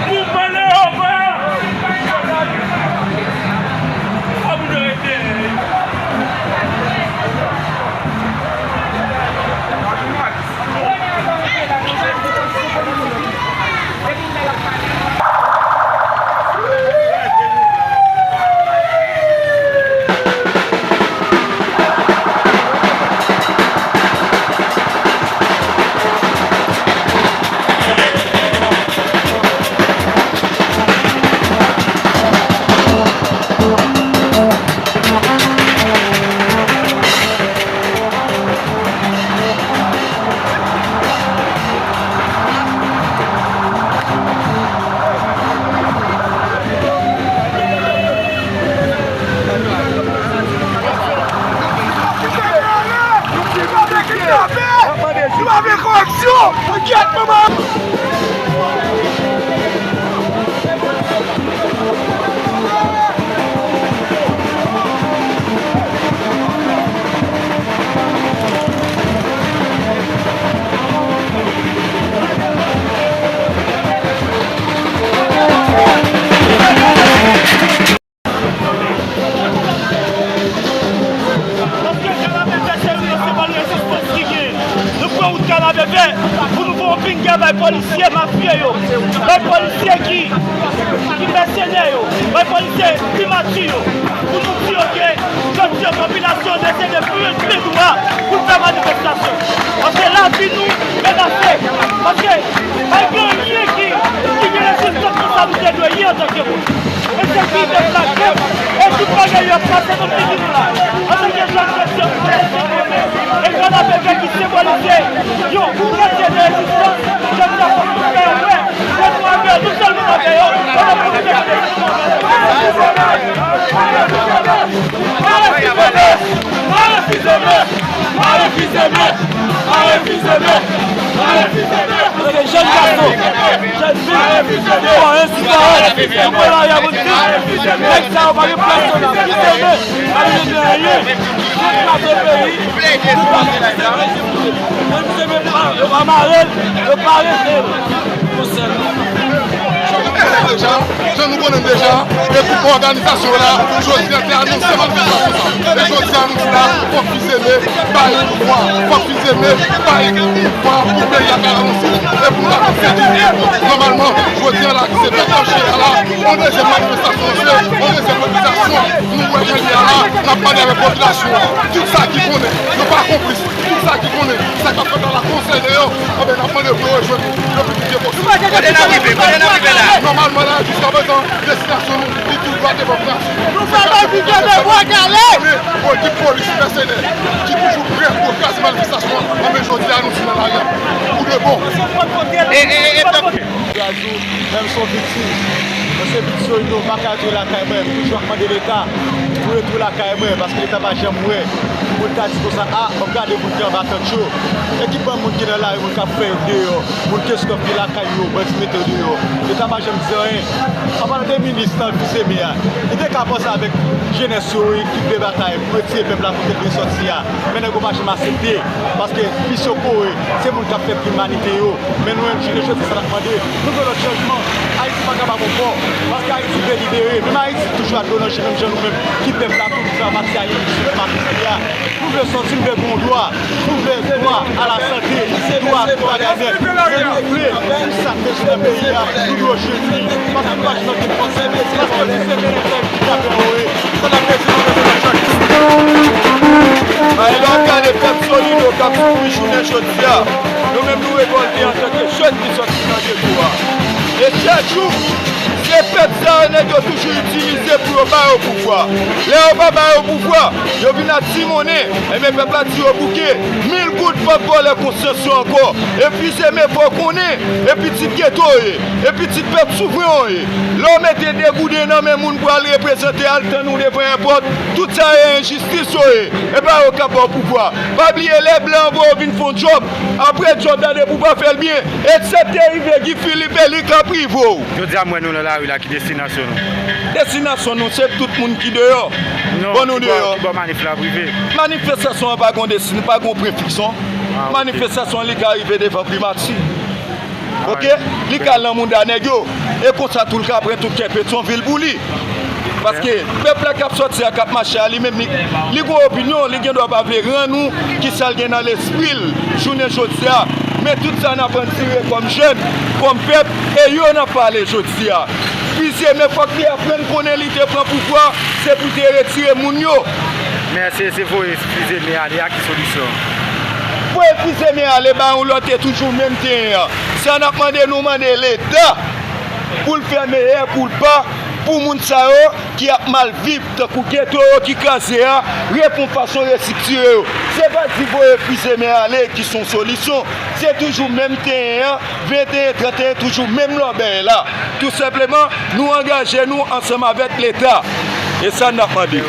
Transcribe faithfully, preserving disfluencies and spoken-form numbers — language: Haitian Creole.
Mouvman Leyova! Fò moun yo rete. Paske Kanapevè se youn nan senbòl rezistans ki gen. Nou pran wout Kanapevè pou nou fè yon pinga bay polisye mafye yo, bay polisye ki, ki mèsenè yo, bay polisye primati yo, pou nou di yo ke jodi a popilasyon an deside plen, plen dwa pou l fè manifestasyon. Paske lavi nou menase. Paske pa gen anyen ki, ki gen rezistans pou sa nou te dwe ye antanke moun. E se ki te plake, e tout bagay yo ap pase nan figi nou la. Antanke jèn kretyen, e Kanapevè ki senbolize yon kretyen de rezistans, jodi a fòk nou fè yo wè ke nou avè yo, nou sèlman avè yo, pandan pou nou te Paske jèn gason, jèn fi, sitwayen, sitwayèn, nou pran lari a pou n di, nèg sa yo pa gen plas yo la. Fizemen, pa gen anyen. Tout gason peyi, tout gason fizemen, fizemen, yo pa mare l, yo pa rete l. Jan nou konnen deja, e pou òganizasyon la, jodi a te anonse manifestasyon sa. E jodi a nou di la, fòk Fizeme bay pouvwa, fòk Fizeme bay pouvwa pou peyi a ka avanse. E pou nou ta kontinye, nòmalman, jodi a la, se pèt mache a la, yon dezyèm manifestasyon lanse, yon dezyèm mobilizasyon, nou wè jan li a la, n ap pale avèk popilasyon an, tout sa ki konnen, yo pa konplis. Tout sa ki konnen sa k ap fèt la, la konsène yo, anben, n ap mande pou yo rejwenn nou le pli vit posib. Kote n ap rive? Kote n ap rive la? Nòmalman la, jiskaprezan, destinasyon nou, li tou dwat devan Frans. Nou pa bay Fizeme bwa kale! Pou ekip polis mèsenè ki toujou prè pou kraze manifestasyon an, anben, jodi a, nou sou nan lari a pou de bon. E, e, e, e, pèp. Gazou, menm si w viktim, mwen se pitit Solino, m pa ka retounen lakay mwen, m toujou ap mande Leta pou retounen lakay mwen, paske Leta pa janm wè pou l ta di konsa, a, m ap gade moun ki anba tant yo. E ki bann moun ki nan lari, moun k ap fè yo deyò, moun Kenskòf ki lakay yo, bandi mete yo deyò. Leta pa janm di anyen. An palan de minis nan Fizeme a, li te ka panse avèk jenès yo, ekipe batay pou retire pèp la kote l vin sòti a. Men nèg yo pa janm aksepte, paske plis yo kore, se moun k ap fè krim imanite yo. Men nou menm, jounen jodi, sa n ap mande, nou vle lòt chanjman. Ayiti pa kapab ankò, paske Ayiti vle libere. Menm Ayiti toujou ap dlo nan je, menm jan nou menm, ki pèp la, tou, nou fè anba ti ayiti, sou pèp Ayiti a. Nou vle sòti, nou vle gen yon dwa. Nou vle dwa a la sante, dwa a tout bagay nèt. Men nou vle, pou sa k bezwen nan peyi a, nou dwe jwenn li. Paske nou pa jwenn ankenn fòs. Paske si se Venezwèl ki tape anwo, sa n ap bezwen, nou bezwen nan chak. Lè w ap gade pèp Solino k ap soufri jounen jodi a, nou menm nou revòlte antanke jèn ki sòti nan geto a. E chak jou, se pèp sa yo nèg yo toujou itilize pou yo ba yo pouvwa. Lè yo pa ba yo pouvwa, yo vin atimonnen. Ebyen, pèp la di yo bouke. Mil goud p ap vòlè konsyans yo ankò. E Fizeme, fò w konnen, e pitit geto w ye, e pitit pèp souvren w ye. Lè w mete degouden nan men moun pou al reprezante, al tann ou devan èpòt, tout sa yo enjistis yo ye. E pa yo k ap ba w pouvwa. Pa bliye, lè blan voye w vin fè yon djòb, apre djòb la, depi w pa fè l byen, e sa k te rive Guy Philippe, e li k ap Prive w. Jodi a m wè nou nan lari la, ki destinasyon nou? Destinasyon nou, se tout moun ki deyò. Non, bon, nou ki bò, deyò. Ki bò manif la prive? Manifestasyon an pa gon destin, pa gon pwen fiks, non. Ah, ok. Manifestasyon an, li ka rive devan primati. Ah, ok? Li ka al nan mouda nèg yo. E konsa tou, l ka pran tout kè Petyonvil pou li. Paske pèp la k ap sòti a, k ap mache a, li menm, li, li gon opinyon, li gen dwa pa vle rann ou kisa l gen nan lespri l jounen jodi a. Men tout sa n ap andire kòm jèn, kòm pèp, e yo n ap pale jodi a. Fizeme, fòk li aprann konnen li te pran pouvwa, se pou te retire moun yo. Men èske se voye fizeme ale a ki solisyon? Voye fizeme ale ba yon lòt, e toujou menm tenyen an. Sa n ap mande, nou mande Leta pou l fè meyè koulpa pou moun sa yo ki ap mal viv, tankou geto yo ki kraze a, reponn fason restriktire yo. Se pa di voye fizeme ale ki se yon solisyon. Se toujou menm tenyen an, venteyen, tranteyen, toujou menm lòbèy la. Tou senpleman, nou angaje nou ansanm avèk Leta. E sa n ap mande.